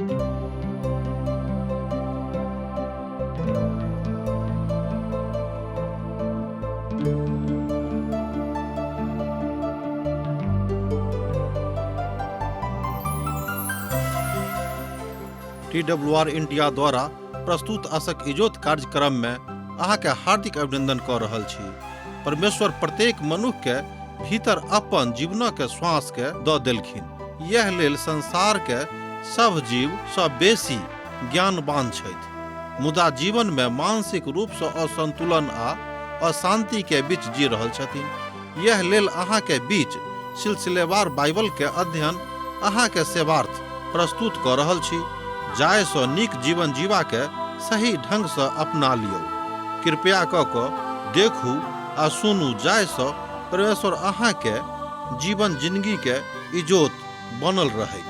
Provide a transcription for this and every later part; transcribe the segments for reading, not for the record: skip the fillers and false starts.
T W R India द्वारा प्रस्तुत आशक इजोत कार्यक्रम में अहाँके हार्दिक अभिनंदन कऽ रहल छी। परमेश्वर प्रत्येक मनुख के भीतर अपन जीवनक श्वास के दऽ देलखिन। यह लेल संसार के सभ जीव सँ बेसी ज्ञानवान छथि, मुदा जीवन में मानसिक रूप सँ असंतुलन आ अशांति के बीच जी रहल छथिन। यह लेल अहाँ के बीच सिलसिलेवार बाइबल के अध्ययन अहाँ के सेवार्थ प्रस्तुत कऽ रहल छी, जाहि सँ नीक जीवन जीवा के सही ढंग सँ अपना लियौ। कृपया कऽ कऽ देखू आ सुनू जाहि सँ परमेश्वर अहाँ के जीवन जिंदगी के इजोत बनल रहैक।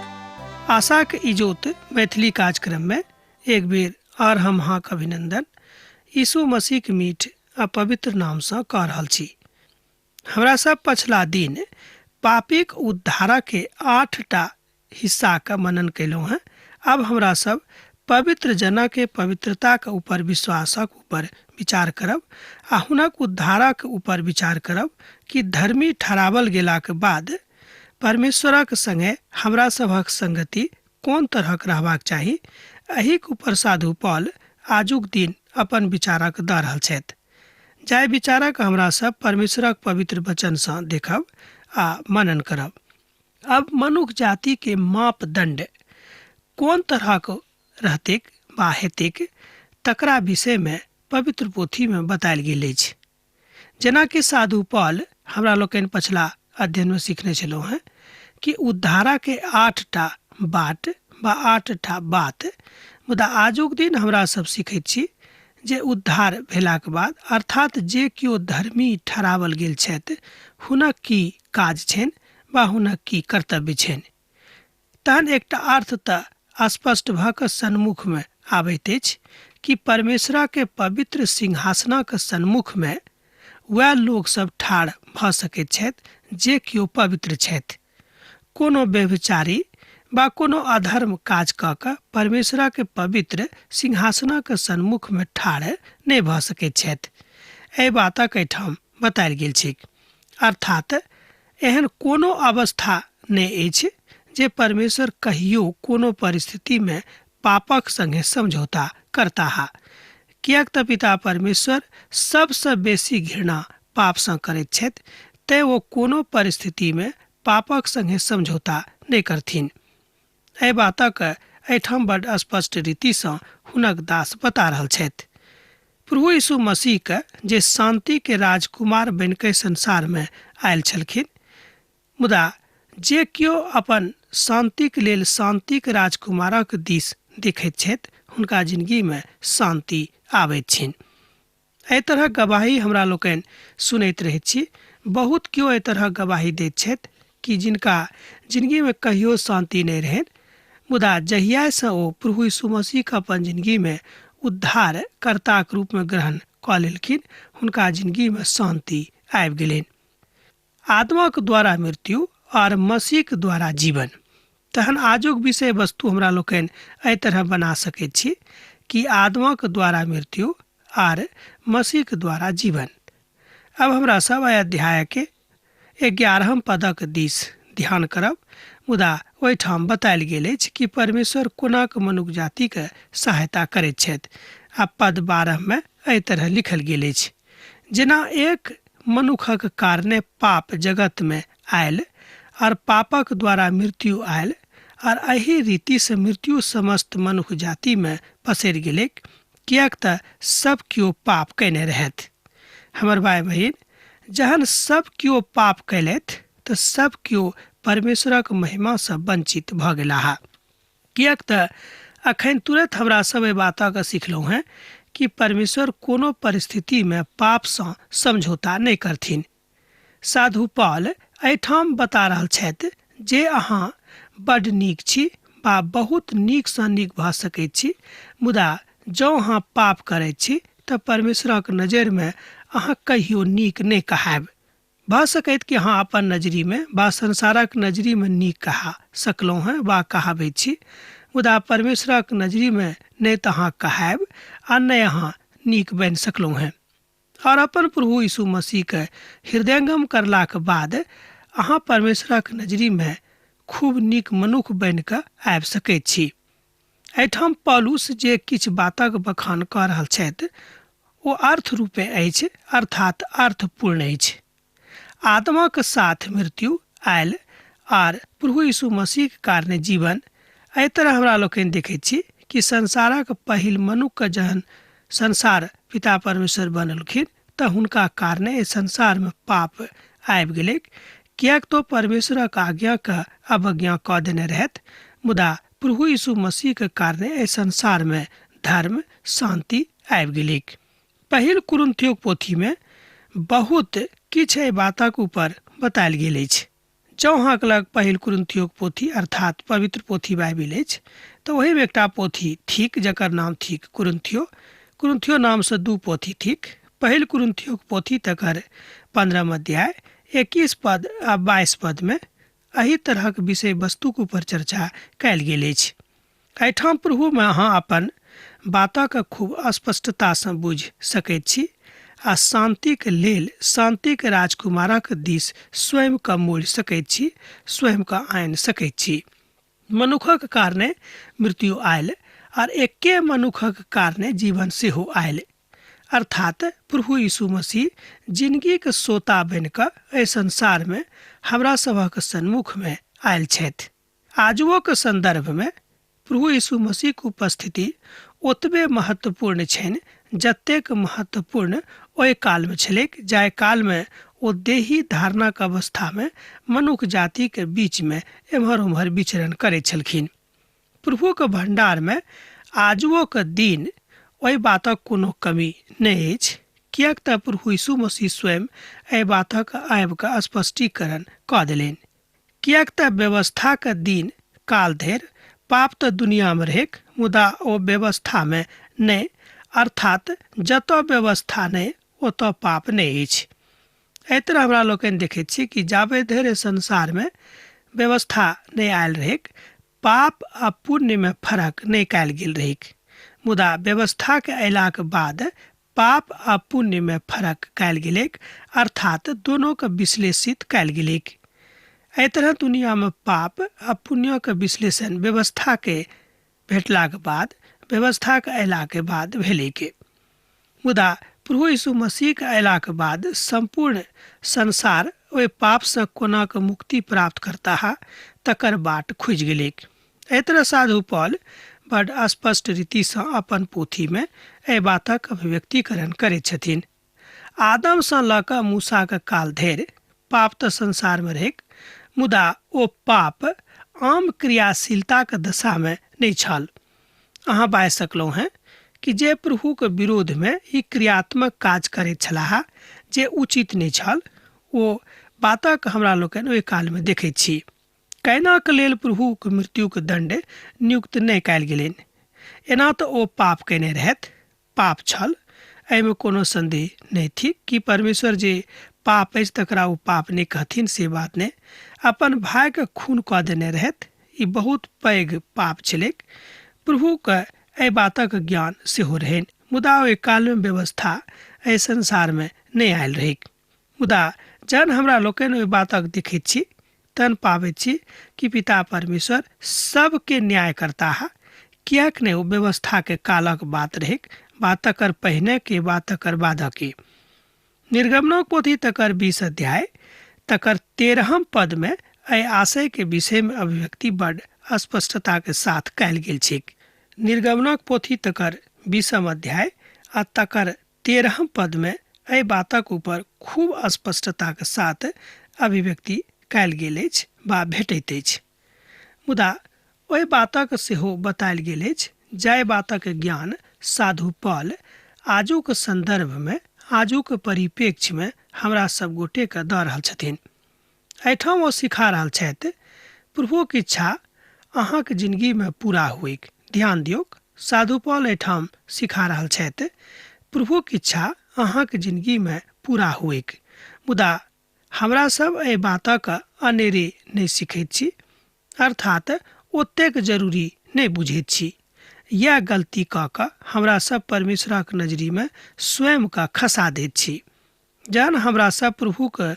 आशाक इजोत मैथिली कार्यक्रम में एक बेर आर हम अहाँक अभिनंदन यीशु मसीहक मीठ आ पवित्र नाम सँ कऽ रहल छी। हमरा सब पछिला दिन पापीक उद्धारक 8टा हिस्साक मनन कयलहुँ हेँ। आब हमरा सब पवित्र जनक के पवित्रताक ऊपर विश्वासक ऊपर विचार करब आ हुनक उद्धारक ऊपर विचार करब कि धर्मी ठहरावल गेलाक बाद परमेश्वरक संगे हमरा सभक संगति कोन तरहक रहबाक चाही। एहिक ऊपर साधु पॉल आजुक दिन अपन विचारक दऽ रहल छथि, जाहि विचारक हमरा सब परमेश्वरक पवित्र वचनसँ देखब आ मनन करब। अब मनुख जाति के मापदंड कोन तरहक रहतैक वा हेतैक तकरा विषय में पवित्र पोथी में बतायल गेल अछि। जेनाकि साधु पॉल हमरा लोकनि पछिला अध्ययन में सीखने छलहुँ हेँ कि उद्धारा के 8टा बाट वा 8टा बात, मुदा आजुक दिन हमरा सब सीखैत छी जे उद्धार भेलाक बाद अर्थात जे केओ धर्मी ठहरावल गेल छथि हुनक की काज छनि वा हुनक की कर्तव्य छनि। तहन एकटा अर्थ तऽ स्पष्ट भऽ कऽ सन्मुख में आबैत अछि कि परमेश्वरा के पवित्र सिंहासनक सन्मुख में वएह लोक सब ठाढ़ भऽ सकैत छथि जे केओ पवित्र छथि। कोनो व्यभिचारी वा कोनो अधर्म काज कऽ कऽ परमेश्वरा के पवित्र सिंहासनक सन्मुख में ठाढ़ नहि भऽ सकैत छथि। एहि बातक एहिठाम बतायल गेल छैक। अर्थात एहन कोनो अवस्था नहि अछि जे परमेश्वर कहियो कोनो परिस्थिति में पापक संगे समझौता करताह, किएक तऽ पिता परमेश्वर सबसँ बेसी घृणा पापसँ करैत छथि, तें ओ कोनो परिस्थिति में पापक संगे समझौता नहि करथिन। एहि बातक एहिठाम बड स्पष्ट रीतिसँ हुनक दास बता रहल छथि। प्रभु यीशु मसीह के जे शांति के राजकुमार बनिके संसार में आयल छलखिन, मुदा जे केओ अपन शांतिक लेल शांतिक राजकुमारक दिस देखैत छथि हुनका जिंदगी में शांति आबैत छनि। एहि तरहक गवाही हमरा लोकनि सुनैत रहैत छी। बहुत केओ एहि तरहक गवाही दैत छथि कि जिनका जिंदगी में कहियो शांति नहि रहनि, मुदा जहियासँ ओ प्रभु यीशु मसीहके अपन जिंदगी में उद्धार कर्ताक रूप में ग्रहण कऽ लेलखिन हुनका जिंदगी में शांति आबि गेलनि। आत्माक द्वारा मृत्यु और मसीहक द्वारा जीवन। तहन आजुक विषय वस्तु हमरा लोकनि एहि तरह बना सकैत छी कि आत्माक द्वारा मृत्यु आर मसीहक द्वारा जीवन। अब हमरा सब एहि अध्याय के 11 पदक दिस ध्यान करब, मुदा ओहिठाम बतायल गेल अछि कि परमेश्वर कोनाक मनुख जातिके सहायता करैत छथि। आ पद 12 में एहि तरह लिखल गेल अछि, जेना एक मनुखक कारणे पाप जगत में आयल और पापक द्वारा मृत्यु आयल, और एहि रीति से मृत्यु समस्त मनुख जाति में पसरि गेलैक, किएक तऽ सब केओ पाप कयने रहथि। हमर भाय बहिन, जहन सब केओ पाप कयलथि तऽ सब केओ परमेश्वरक महिमा सँ वंचित भऽ गेलाह। किएक तऽ अखन तुरंत हमरा सब एहि बातक सिखलहुँ हेँ कि परमेश्वर कोनो परिस्थिति में पाप सँ समझौता नहि करथिन। साधु पॉल एहिठाम बता रहल छथि जे अहाँ बड नीक छी वा बहुत नीक सँ नीक भऽ सकैत छी, मुदा जँ अहाँ पाप करैत छी तऽ परमेश्वरक नजरि में अहाँ कहियो नीक नहि कहायब। भऽ सकैत कि अहाँ अपन नजरी में वा संसारक नजरी में नीक कहा सकलहुँ हेँ वा कहाबैत छी, मुदा परमेश्वरक नजरीमे नहि तऽ अहाँ कहायब आ नहि अहाँ नीक बनि सकलहुँ हेँ। और अपन प्रभु यीशु मसीहके हृदयंगम करलाक बाद अहाँ परमेश्वरक नजरीमे खूब नीक मनुख बनि कऽ आबि सकैत छी। एहिठाम पौलुस जे किछु बातक बखान कऽ रहल छथि ओ अर्थ रूपे अछि, अर्थात अर्थपूर्ण अछि। आत्माक साथ मृत्यु आयल आर प्रभु यीशु मसीहके कारणे जीवन। एहि तरह हमरा लोकनि देखैत छी कि संसारक पहिल मनुखके जहन संसार पिता परमेश्वर बनलखिन तऽ हुनका कारणे एहि संसारमे पाप आबि गेलैक, किएक तऽ परमेश्वरक आज्ञाके अवज्ञा कऽ देने रहथि। मुदा प्रभु यीशु मसीहके कारणे एहि संसारमे धर्म शान्ति आबि गेलैक। पहिल कुरिन्थियोक पोथीमे बहुत किछु एहि बातक ऊपर बतायल गेल अछि। जँ अहाँके लग पहिल कुरिन्थियोक पोथी अर्थात पवित्र पोथी बाइबिल अछि तऽ ओहिमे एकटा पोथी थिक जकर नाम थिक कुरिन्थियो। कुरिन्थियो नामसँ दू पोथी थिक। पहिल कुरिन्थियोक पोथी तकर 15 अध्याय 21 पद आ 22 पदमे एहि तरहक विषय वस्तुक ऊपर चर्चा कयल गेल अछि। एहिठाम प्रभुमे अहाँ अपन बातक खूब स्पष्टतासँ बुझि सकैत छी आ शान्तिक लेल शान्तिक राजकुमारक दिस स्वयंके मोड़ि सकैत छी, स्वयंके आनि सकैत छी। मनुखक कारणे मृत्यु आयल आर एके मनुखक कारणे जीवन सेहो आयल, अर्थात प्रभु यीशु मसीह जिनगीक सोता बनि कऽ एहि संसारमे हमरा सभक सन्मुखमे आयल छथि। आजुओक सन्दर्भमे प्रभु यीशु मसीहक उपस्थिति ओतबे महत्वपूर्ण छनि जतेक महत्वपूर्ण ओहि कालमे छलैक जाहि कालमे ओ देही धारणाक अवस्थामे मनुख जातिके बीचमे एम्हर ओम्हर विचरण करैत छलखिन। प्रभुके भण्डारमे आजुओक दिन ओहि बातक कोनो कमी नहि अछि, किएक तऽ प्रभु यीशु मसीह स्वयं एहि बातक आबि कऽ स्पष्टीकरण कऽ देलनि। किएक तऽ व्यवस्थाक दिन काल धरि पाप तऽ दुनियामे रहैक, मुदा ओ व्यवस्थामे नहि, अर्थात जतऽ व्यवस्था नहि ओतऽ पाप नहि अछि। एहि तरह हमरा लोकनि देखैत छी कि जाबे धरि संसारमे व्यवस्था नहि आयल रहैक पाप आ पुण्यमे फरक नहि कयल गेल रहैक, मुदा व्यवस्थाके अयलाक बाद पाप आ पुण्यमे फरक कयल गेलैक, अर्थात दोनोके विश्लेषित कयल गेलैक। एहि तरह दुनियामे पाप आ पुण्यके विश्लेषण व्यवस्थाके भेटलाक बाद, व्यवस्थाके अयलाके बाद भेलैक। मुदा प्रभु यीशु मसीहके अयलाक बाद सम्पूर्ण संसार ओहि पापसँ कोना कऽ मुक्ति प्राप्त करताह तकर बाट खुजि गेलैक। एहि तरह साधु पॉल बड स्पष्ट रीतिसँ अपन पोथीमे एहि बातक अभिव्यक्तिकरण करैत छथिन। आदमसँ लऽ कऽ मूसाक काल धरि पाप तऽ संसारमे रहैक, मुदा ओ पाप आम क्रियाशीलताक दशामे नहि छल। अहाँ बाजि सकलहुँ हेँ कि जे प्रभुके विरोधमे ई क्रियात्मक काज करैत छलाह जे उचित नहि छल, ओ बातक हमरा लोकनि ओहि कालमे देखैत छी। कैनाक लेल प्रभुक मृत्युक दण्ड नियुक्त नहि कयल गेलनि। एना तऽ ओ पाप कयने रहथि, पाप छल, एहिमे कोनो सन्देह नहि थिक कि परमेश्वर जे पाप अछि तकरा ओ पाप नहि कहथिन से बात नहि। अपन भायके खून कऽ देने रहथि, ई बहुत पैघ पाप छलैक। प्रभुके एहि बातक ज्ञान सेहो रहनि, मुदा ओहि कालमे व्यवस्था एहि संसारमे नहि आयल रहैक। मुदा जहन हमरा लोकनि ओहि बातक देखैत छी तहन पाबैत छी कि पिता परमेश्वर सबके न्याय करताह, किएक नहि ओ व्यवस्थाके कालक बात रहैक, बा तकर पहिने के बा तकर बादके। निर्गमनक पोथी तकर 20 अध्याय तकर 13 पदमे एहि आशयके विषयमे अभिव्यक्ति बड स्पष्टताके साथ कयल गेल छैक। निर्गमनक पोथी तकर 20 अध्याय आ तकर 13 पदमे एहि बातक ऊपर खूब स्पष्टताके साथ अभिव्यक्ति कयल गेल अछि बा भेटैत अछि। मुदा ओहि बातक सेहो बतायल गेल अछि जाहि बातक ज्ञान साधु पॉल आजुक सन्दर्भमे, आजुक परिप्रेक्ष्यमे हमरा सब गोटेके दऽ रहल छथिन। एहिठाम ओ सिखा रहल छथि प्रभुक इच्छा अहाँके जिनगीमे पूरा होइक। ध्यान दियौक, साधु पॉल एहिठाम सिखा रहल छथि प्रभुक इच्छा अहाँके जिनगीमे पूरा होइक। मुदा हमरा सब एहि बातक अनेरे नहि सिखैत छी, अर्थात ओतेक जरूरी नहि बुझैत छी। इएह गलती कऽ कऽ हमरा सब परमेश्वरक नजरिमे स्वयंके खसा दैत छी। जहन हमरा सब प्रभुके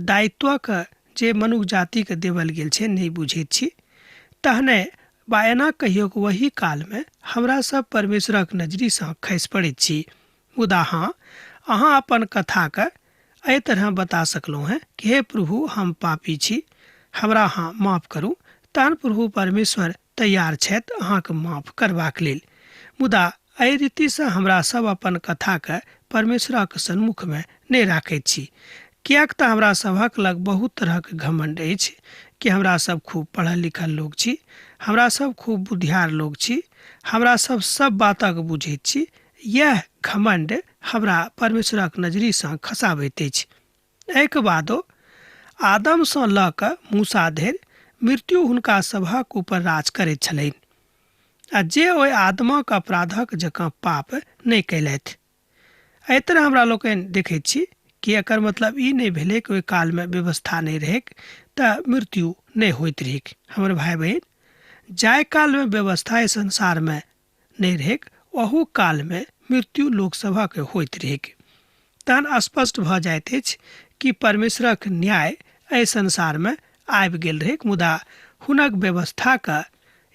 दायित्वक जे मनुख जातिके देवल गेल छै नहि बुझैत छी, तहने बा एना कहियो वही कालमे हमरा सब परमेश्वरक नजरिसँ खसि पड़ैत छी। मुदा हाँ, अहाँ अपन कथाके एहि तरह बता सकलहुँ हेँ कि हे प्रभु, हम पापी छी, हमरा अहाँ माफ करू, तहन प्रभु परमेश्वर तैयार छथि अहाँके माफ करबाक लेल। मुदा एहि रीतिसँ हमरा सब अपन कथाके परमेश्वरक सन्मुखमे नहि राखैत छी, किएक तऽ हमरा सभक लग बहुत तरहक घमण्ड अछि कि हमरा सब खूब पढ़ल लिखल लोक छी, हमरा सब खूब बुद्धियार लोक छी, हमरा सब सब बातक बुझैत छी। इएह घमण्ड हमरा परमेश्वरक नजरिसँ खसाबैत अछि। एहिके बादो आदमसँ लऽ कऽ मूसा धरि मृत्यु हुनका सभक ऊपर राज करैत छलनि, आ जे ओहि आदमक अपराधक जकाँ पाप नहि कयलथि। एहि तरह हमरा लोकनि देखैत छी कि एकर मतलब ई नहि भेलै कि ओहि कालमे व्यवस्था नहि रहैक तऽ मृत्यु नहि होइत रहैक। हमर भाय बहिन, जाहि कालमे व्यवस्था एहि संसारमे नहि रहैक ओहू कालमे मृत्यु लोकसभक होइत रहैक। तहन स्पष्ट भऽ जाइत अछि कि परमेश्वरक न्याय एहि संसारमे आबि गेल रहैक, मुदा हुनक व्यवस्थाके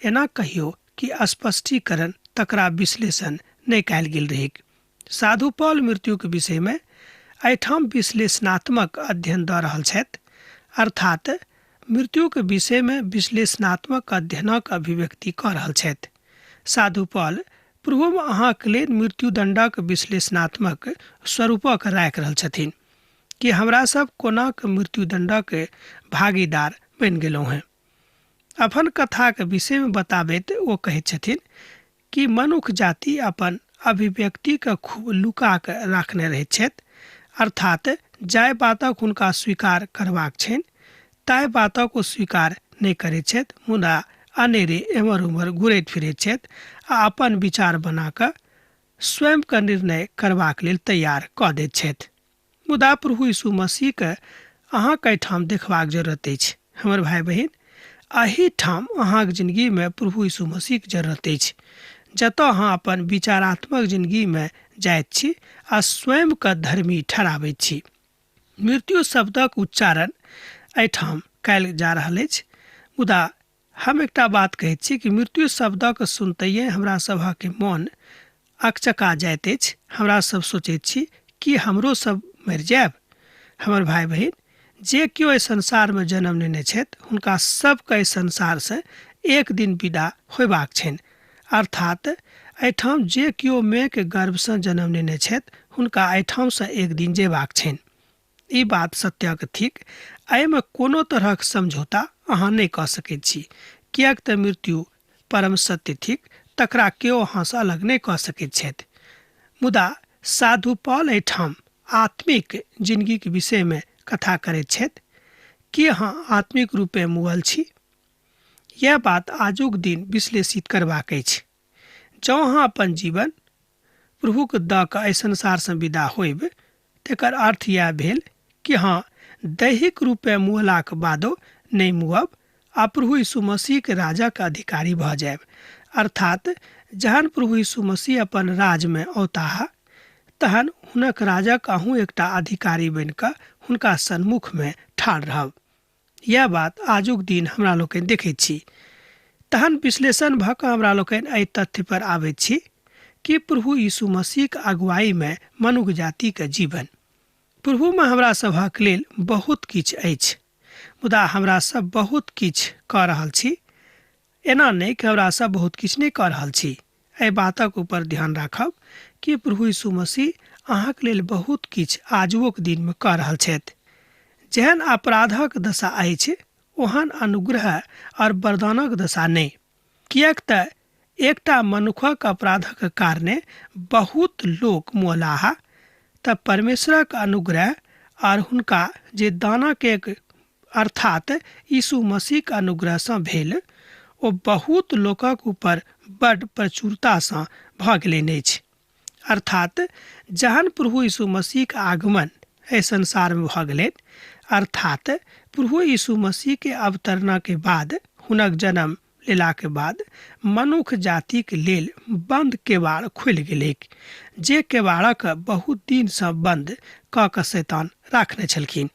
एना कहियो कि स्पष्टीकरण तकरा विश्लेषण नहि कयल गेल रहैक। साधु पॉल मृत्युके विषयमे एहिठाम विश्लेषणात्मक अध्ययन दऽ रहल छथि, अर्थात मृत्युके विषयमे विश्लेषणात्मक अध्ययनक अभिव्यक्ति कऽ रहल छथि। साधु पॉल प्रभुमे अहाँके लेल मृत्युदण्डक विश्लेषणात्मक स्वरूपक राखि रहल छथिन कि हमरा सब कोना के मृत्युदण्डक भागीदार बनि गेलहुँ हेँ। अपन कथाके विषयमे बताबैत ओ कहैत छथिन कि मनुख जाति अपन अभिव्यक्तिके खूब लुका कऽ राखने रहैत छथि, अर्थात जाहि बातक हुनका स्वीकार करबाक छनि ताहि बातक ओ स्वीकार नहि करैत छथि, मुदा अनेरे एम्हर ओम्हर घुरैत फिरैत छथि आ अपन विचार बना कऽ स्वयंके निर्णय करबाक लेल तैयार कऽ दैत छथि। मुदा प्रभु यीशु मसीहके अहाँके एहिठाम देखबाक जरूरत अछि। हमर भाय बहिन, एहिठाम अहाँके जिंदगीमे प्रभु यीशु मसीहके जरूरत अछि, जतऽ अहाँ अपन विचारात्मक जिंदगीमे जाइत छी आ स्वयंके धर्मी ठहराबैत छी। मृत्यु शब्दक उच्चारण एहिठाम कयल जा रहल अछि, मुदा हम एकटा बात कहैत छी कि मृत्यु शब्दक सुनतैये हमरा सभक मोन अकचका जाइत अछि। हमरा सब सोचैत छी कि हमरो सब मरि जायब। हमर भाय बहिन, जे केओ एहि संसारमे जन्म लेने छथि हुनका सबके एहि संसारसँ एक दिन विदा होयबाक छनि, अर्थात एहिठाम जे केओ मायके गर्भसँ जन्म लेने छथि हुनका एहिठामसँ एक दिन जेबाक छनि। ई बात सत्यक थिक, एहिमे कोनो तरहक समझौता अहाँ नहि कऽ सकैत छी, किएक तऽ मृत्यु परम सत्य थिक, तकरा केओ अहाँसँ अलग नहि कऽ सकैत छथि। मुदा साधु पॉल एहिठाम आत्मिक जिंदगीके विषयमे कथा करैत छथि कि अहाँ आत्मिक रूपे मुअल छी। यह बात आजुक दिन विश्लेषित करबाक अछि। जँ अहाँ अपन जीवन प्रभुके दऽ कऽ एहि संसारसँ विदा होयब तकर अर्थ इएह भेल कि अहाँ दैहिक रूपे मुअलाक बादो नहि मुअब आ प्रभु यीशु मसीहके राजाके अधिकारी भऽ जायब। अर्थात जहन प्रभु यीशु मसीह अपन राजमे औताह तहन हुनक राजक अहूँ एकटा अधिकारी बनि कऽ हुनका सन्मुखमे ठाढ़ रहब। यह बात आजुक दिन हमरा लोकनि देखैत छी। तहन विश्लेषण भऽ कऽ हमरा लोकनि एहि तथ्य पर आबैत छी कि प्रभु यीशु मसीहक अगुवाईमे मनुख जातिके जीवन। प्रभुमे हमरा सभक लेल बहुत किछु अछि, मुदा हमरा सब बहुत किछु कऽ रहल छी। एना नहि कि हमरा सब बहुत किछु नहि कऽ रहल छी। एहि बातक ऊपर ध्यान राखब कि प्रभु यीशु मसीह अहाँके लेल बहुत किछु आजुओक दिनमे कऽ रहल छथि। जेहन अपराधक दशा अछि ओहन अनुग्रह और वरदानक दशा नहि, किएक तऽ एकटा मनुखक अपराधक कारणे बहुत लोक मुअलाह, तऽ परमेश्वरक अनुग्रह और हुनका जे दानक एक अर्थात यीशु मसीहक अनुग्रहसँ भेल ओ बहुत लोकक ऊपर बड प्रचुरतासँ भऽ गेलनि अछि। अर्थात जहन प्रभु यीशु मसीहक आगमन एहि संसारमे भऽ गेलनि, अर्थात प्रभु यीशु मसीहके अवतरणके बाद हुनक जन्म लेलाके बाद मनुख जातिक लेल बन्द केवाड़ खुलि गेलैक, जे केवाड़क बहुत दिनसँ बन्द कऽ कऽ शैतान राखने छलखिन।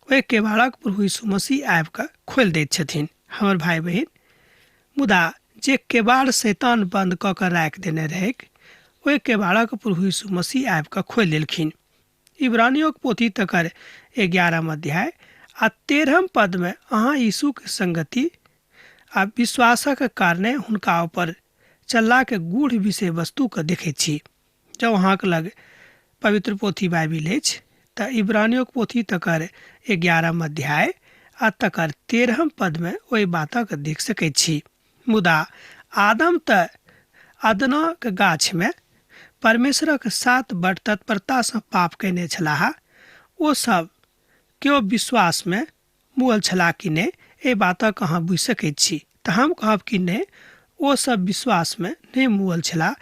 ओहि केवाड़क प्रभु यीशु मसीह आबि कऽ खोलि दैत छथिन। हमर भाय बहिन, मुदा जे केवाड़ शैतान बन्द कऽ कऽ राखि देने रहैक, ओहि केवाड़क प्रभु यीशु मसीह आबि कऽ खोलि देलखिन। इब्रानियोक पोथी तकर 11 अध्याय आ 13 पदमे अहाँ यीशुके संगति आ विश्वासक कारणे हुनका ऊपर चललाके गूढ़ विषय वस्तुके देखैत छी। जँ अहाँके लग पवित्र पोथी बाइबिल अछि तऽ इब्रानियोक पोथी तकर 11 अध्याय आ तकर 13 पदमे ओहि बातक देख सकैत छी। मुदा आदम तऽ अदनाक गाछमे परमेश्वरक साथ बड़ तत्परतासँ पाप कयने छलाह। ओ सब केओ विश्वासमे मुअल छलाह कि नहि, एहि बातक अहाँ बुझि सकैत छी। तऽ हम कहब कि नहि, ओ सब विश्वासमे नहि मुअल छलाह,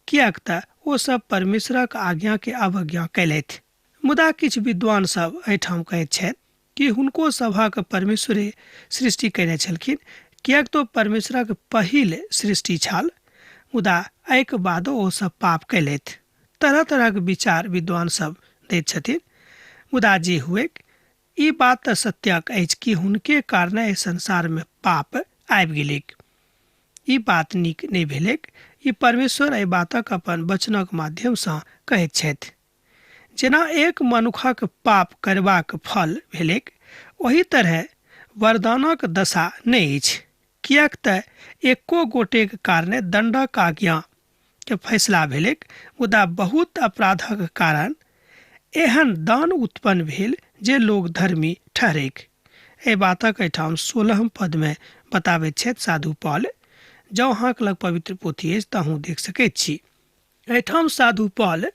किएक तऽ ओ सब परमेश्वरक आज्ञाके अवज्ञा कयलथि। मुदा किछु विद्वान सब एहिठाम कहैत छथि कि हुनको सभक परमेश्वरे सृष्टि कयने छलखिन, किएक तऽ परमेश्वरक पहिल सृष्टि छल। मुदा एहिके बादो ओ सब पाप कयलथि। तरह तरहक विचार विद्वान सब दैत छथिन। मुदा जे हुए, ई बात तऽ सत्यक अछि कि हुनके कारणे एहि संसारमे पाप आबि गेलैक। ई बात नीक नहि भेलैक। ई परमेश्वर एहि बातक अपन वचनक माध्यमसँ कहैत छथि। जेना एक मनुखक पाप करबाक फल भेलैक, ओहि तरहे वरदानक दशा नहि अछि, किएक तऽ एको गोटेक कारणे दण्डक आज्ञा के फैसला भेलैक, मुदा बहुत अपराधक कारण एहन दान उत्पन्न भेल जे लोग धर्मी ठहरैक। एहि बातक एहिठाम 16 पदमे बताबैत छथि साधु पॉल। जँ अहाँके लग पवित्र पोथी अछि तऽ अहूँ देख सकैत छी। एहिठाम साधु पॉल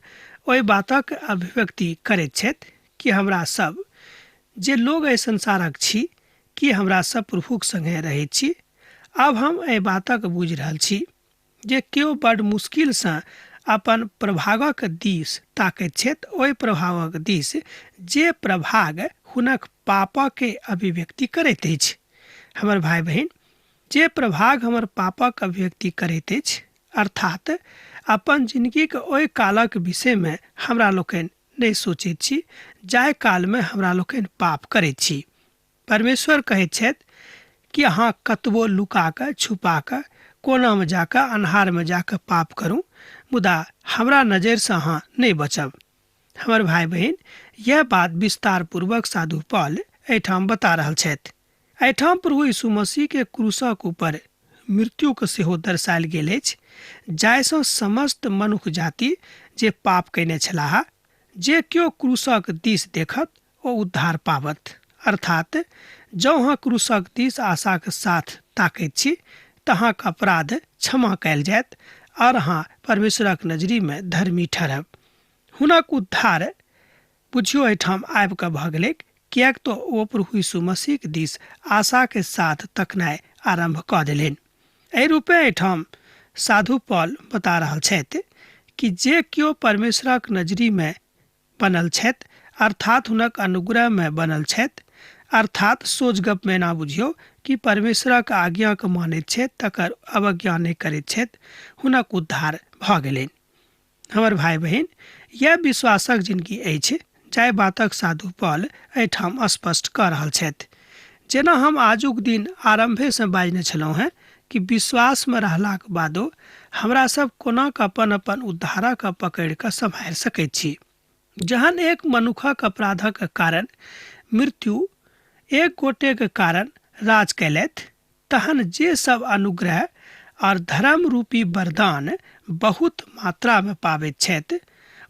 ओहि बातक अभिव्यक्ति करैत छथि कि हमरा सब जे लोग एहि संसारक छी, कि हमरा सब प्रभुक संगे रहैत छी। आब हम एहि बातक बुझि रहल छी जे केओ बड मुश्किलसँ अपन प्रभागक दिस ताकैत छथि, ओहि प्रभावक दिस जे प्रभाग हुनक पापके अभिव्यक्ति करैत अछि। हमर भाय बहिन, जे प्रभाग हमर पापक अभिव्यक्ति करैत अछि, अर्थात अपन जिनगीके ओहि कालक विषयमे हमरा लोकनि नहि सोचैत छी जाहि कालमे हमरा लोकनि पाप करैत छी। परमेश्वर कहैत छथि कि अहाँ कतबो लुका कऽ छुपा कऽ कोनामे जाकऽ अन्हारमे जाकऽ पाप करू, मुदा हमरा नजरिसँ अहाँ नहि बचब। हमर भाय बहिन, यह बात विस्तार पूर्वक साधु पॉल एहिठाम बता रहल छथि। एहिठाम प्रभु यीशु मसीह के क्रूसक ऊपर मृत्युके सेहो दर्शायल गेल अछि, जाहिसँ समस्त मनुख जाति जे पाप कयने छलाह, जे केओ क्रूसक दिस देखत ओ उद्धार पाबत। अर्थात जँ अहाँ क्रूसक दिस आशाक साथ ताकैत छी तऽ अहाँके अपराध क्षमा कयल जायत और अहाँ परमेश्वरक नजरीमे धर्मी ठहरब। हुनक उद्धार बुझियो एहिठाम आबि कऽ भऽ गेलैक, किएक तऽ ओ प्रभु यीशु मसीहक दिस आशाके साथ तकनाइ आरम्भ कऽ देलनि। एहि रूपे एहिठाम साधु पॉल बता रहल छथि कि जे केओ परमेश्वरक नजरीमे बनल छथि, अर्थात हुनक अनुग्रहमे बनल छथि, अर्थात सोझ गपमे एना बुझियौ कि परमेश्वरक आज्ञाके मानैत छथि, तकर अवज्ञा नहि करैत छथि, हुनक उद्धार भऽ गेलनि। हमर भाय बहिन, यह विश्वासक जिनगी अछि जाहि बातक साधु पॉल एहिठाम स्पष्ट कऽ रहल छथि। जेना हम आजुक दिन आरम्भेसँ बाजने छलहुँ हेँ कि विश्वासमे रहलाक बादो हमरा सब कोना कऽ अपन अपन उद्धारक पकड़ि कऽ सम्हारि सकैत छी। जहन एक मनुखक अपराधक कारण मृत्यु एक गोटेक कारण राज कयलथि, तहन जे सब अनुग्रह और धर्म रूपी वरदान बहुत मात्रा में पाबैत छथि,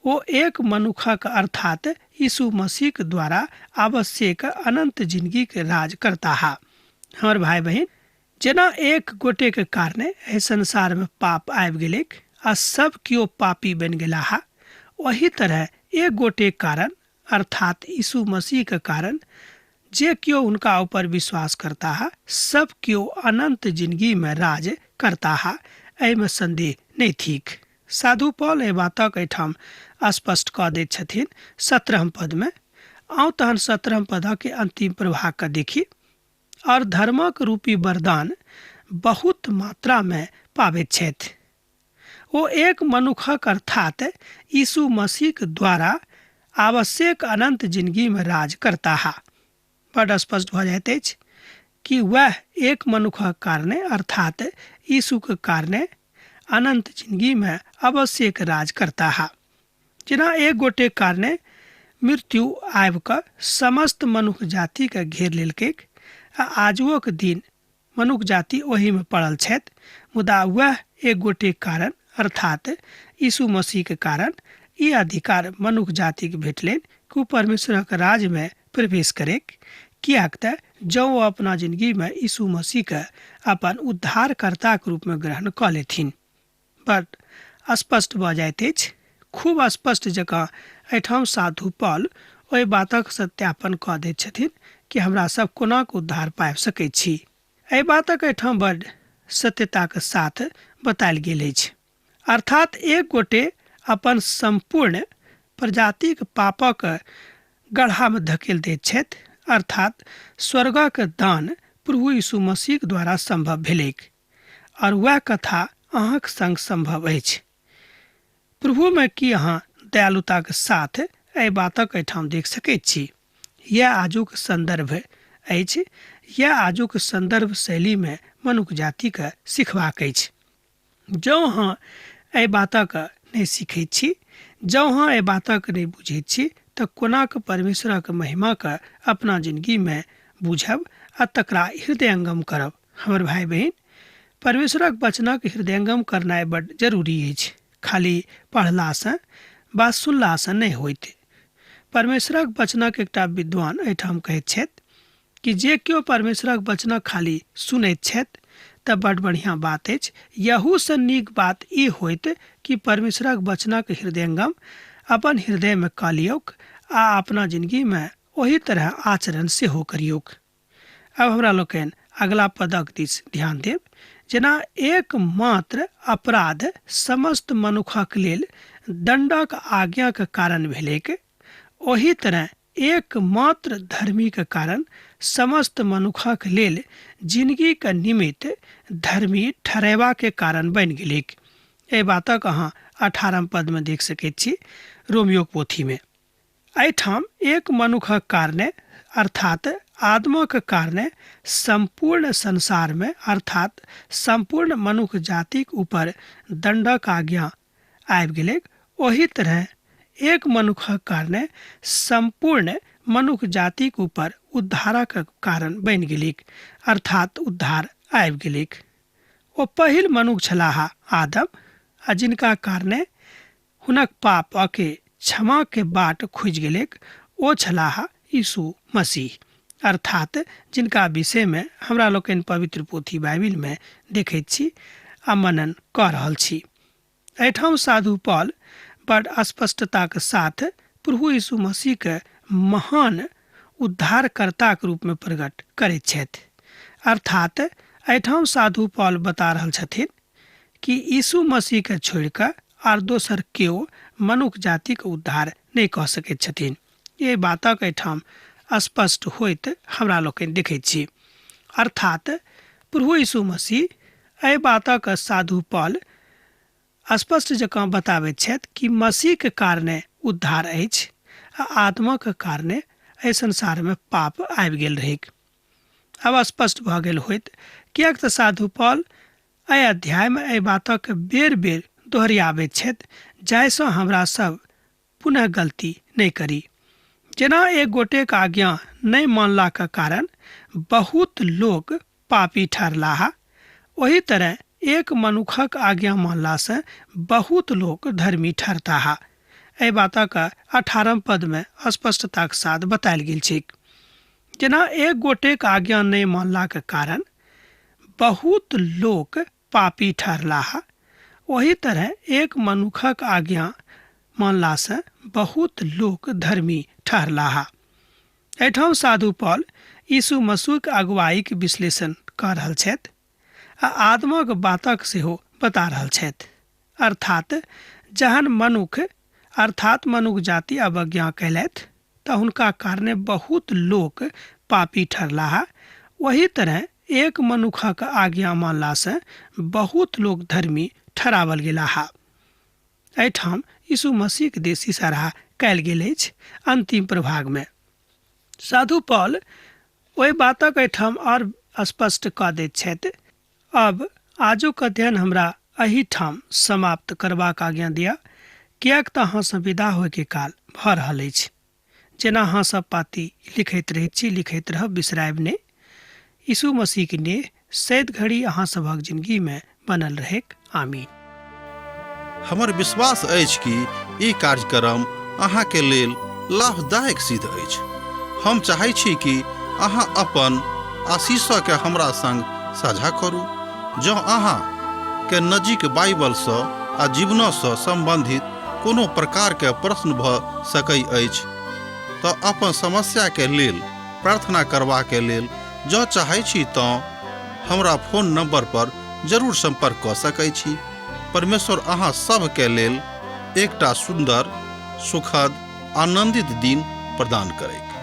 ओ एक मनुखक अर्थात यीशु मसीह द्वारा आवश्यक अनंत जिंदगी के राज करताह। हमर भाय बहिन, जेना एक गोटे के कारणे एहि संसार में पाप आबि गेलैक आ सब केओ पापी बनि गेलाह, ओही तरह एक गोटे कारण अर्थात यीशु मसीह के कारण जे केओ हुनका ऊपर विश्वास करताह, सब केओ अनंत जिंदगी में राज करताह, एहिमे संदेह नहि थिक। साधु पॉल एहि बातक एहिठाम स्पष्ट कऽ दैत छथिन 17 पदमे। आउ तहन 17 पदक अंतिम प्रभाग के देखी। और धर्मक रूपी वरदान बहुत मात्रामे पाबैत छथि। ओ एक मनुखक अर्थात यीशु मसीहक द्वारा आवश्यक अनंत जिंदगीमे राज करताह। बड स्पष्ट भऽ जाइत अछि कि वएह एक मनुखक कारणे अर्थात यीशुके कारणे अनंत जिंदगीमे आवश्यक राज करताह। जेना एक गोटे कारणे मृत्यु आबि कऽ समस्त मनुख जातिके घेर लेलकै आ आजुओक दिन मनुख जाति ओहीमे पड़ल छथि, मुदा वएह एक गोटे कारण अर्थात यीशु मसीहके कारण ई अधिकार मनुख जातिके भेटलनि कि ओ परमेश्वरक राज्यमे प्रवेश करैक, किएक तऽ जँ ओ अपना जिंदगीमे यीशु मसीहके अपन उद्धारकर्ताके रूपमे ग्रहण कऽ लेथिन। बड स्पष्ट भऽ जाइत अछि, खूब स्पष्ट जकाँ एहिठाम साधु पॉल ओहि बातक सत्यापन कऽ दैत छथिन कि हमरा सब कोना कऽ उद्धार पाबि सकैत छी। एहि बातक एहिठाम बड सत्यताक साथ बतायल गेल अछि। अर्थात एक गोटे अपन सम्पूर्ण प्रजातिक पापक गड्ढामे धकेल दैत छथि, अर्थात स्वर्गक दान प्रभु यीशु मसीह द्वारा संभव भेलैक और वएह कथा अहाँक संग संभव अछि। प्रभुमे की अहाँ दयालुताक साथ एहि बातक एहिठाम देख सकैत छी? यह आजुक संदर्भ अछि, यह आजुक संदर्भ शैलीमे मनुख जातिके सिखबाक अछि। जँ अहाँ एहि बातक नहि सीखैत छी, जँ अहाँ एहि बातक नहि बुझैत छी, तऽ कोना कऽ परमेश्वरक महिमाके अपना जिंदगीमे बुझब आ तकरा हृदयंगम करब? हमर भाय बहिन, परमेश्वरक वचनक हृदयंगम करनाइ बड जरूरी अछि। खाली पढ़लासँ वा सुनलासँ नहि होइत। परमेश्वरक वचनक एकटा विद्वान एहिठाम कहैत छथि कि जे केओ परमेश्वरक वचनक खाली सुनैत छथि तऽ बड बढ़िआँ बात अछि। यहूसँ नीक बात ई होइत कि परमेश्वरक वचनक हृदयंगम अपन हृदयमे कऽ लियौक आ अपना जिंदगीमे ओही तरह आचरण सेहो करियौक। अब हमरा लोकनि अगला पदक दिस ध्यान देब। जेना एकमात्र अपराध समस्त मनुखक लेल दंडक आज्ञाक कारण भेलैक, ओही तरह एकमात्र धर्मीक कारण समस्त मनुखक लेल जिंदगीक निमित्त धर्मी ठहरेबाक कारण बनि गेलैक। एहि बातक अहाँ 18 पदमे देख सकैत छी रोमियोक पोथीमे। एहिठाम एक मनुखक कारणे अर्थात आदमक कारणे सम्पूर्ण संसारमे अर्थात सम्पूर्ण मनुख जातिक ऊपर दंडक आज्ञा आबि गेलैक, ओही तरह एक मनुखक कारणे सम्पूर्ण मनुख जातिक ऊपर उद्धारक कारण बनि गेलैक, अर्थात उद्धार आबि गेलैक। ओ पहिल मनुख छलाह आदम, आ जिनका कारणे हुनक पाप के क्षमा के बाट खुजि गेलैक ओ छलाह यीशु मसीह, अर्थात जिनका विषयमे हमरा लोकनि पवित्र पोथी बाइबिलमे देखैत छी आ मनन कऽ रहल छी। एहिठाम साधु पॉल बड स्पष्टताक साथ प्रभु यीशु मसीहके महान उद्धारकर्ताक रूपमे प्रकट करैत छथि। अर्थात एहिठाम साधु पॉल बता रहल छथिन कि यीशु मसीहके छोड़ि कऽ आर दोसर केओ मनुख जातिक उद्धार नहि कऽ सकैत छथिन। एहि बातक एहिठाम स्पष्ट होइत हमरा लोकनि देखैत छी। अर्थात प्रभु यीशु मसीह एहि बातक साधु पॉल स्पष्ट जकाँ बताबैत छथि कि मसीहके कारणे उद्धार अछि आ आत्माक कारणे एहि संसारमे पाप आबि गेल रहैक। आब स्पष्ट भऽ गेल होइत, किएक तऽ साधु पॉल एहि अध्यायमे एहि बातक बेर बेर दोहरियाबैत छथि जाहिसँ हमरा सब पुनः गलती नहि करी। जेना एक गोटेक आज्ञा नहि मानलाक कारण बहुत लोक पापी ठहरलाह, ओही तरह एक मनुखक आज्ञा मानलासँ बहुत लोक धर्मी ठहरताह। एहि बातक 18 पदमे स्पष्टताक साथ बतायल गेल छैक। जेना एक गोटेक आज्ञा नहि मानलाक कारण बहुत लोक पापी ठहरलाह, ओही तरह एक मनुखक आज्ञा मानलासँ बहुत लोक धर्मी ठहरलाह। एहिठाम साधु पॉल यीशु मसीहक अगुवाईक विश्लेषण कऽ रहल छथि आ आत्माक बातक सेहो बता रहल छथि। अर्थात जहन मनुख अर्थात मनुख जाति अवज्ञा कयलथि तऽ हुनका कारणे बहुत लोक पापी ठहरलाह, ओही तरह एक मनुखक आज्ञा मानलासँ बहुत लोक धर्मी ठहरावल गेलाह। एहिठाम यीशु मसीहक दिस इशारा कयल गेल अछि। अंतिम प्रभागमे साधु पॉल ओहि बातक एहिठाम आओर स्पष्ट कऽ दैत छथि। अब आजुक अध्ययन हमरा एहिठाम समाप्त करबाक आज्ञा दिअ, किएक तऽ अहाँसँ विदा होयके काल भऽ रहल अछि। जेना अहाँ सब पाती लिखैत रहैत छी, लिखैत रहब, बिसरायब नहि। यीशु मसीहके नेह सैद घड़ी अहाँ सभक जिंदगीमे बनल रहैक। आमीन। हमर विश्वास अछि कि ई कार्यक्रम अहाँके लेल लाभदायक सिद्ध अछि। हम चाहै छी कि अहाँ अपन आशीषके हमरा संग साझा करू। जँ अहाँ के नजीक बाइबलसँ आ जीवनसँ सम्बन्धित कोनो प्रकारके प्रश्न भऽ सकै अछि तऽ अपन समस्याके लेल प्रार्थना करबाके लेल जँ चाहै छी तँ हमरा फोन नंबर पर जरूर संपर्क कऽ सकै छी। परमेश्वर अहाँ सभके लेल एकटा सुन्दर, सुखद, आनंदित दिन प्रदान करैक।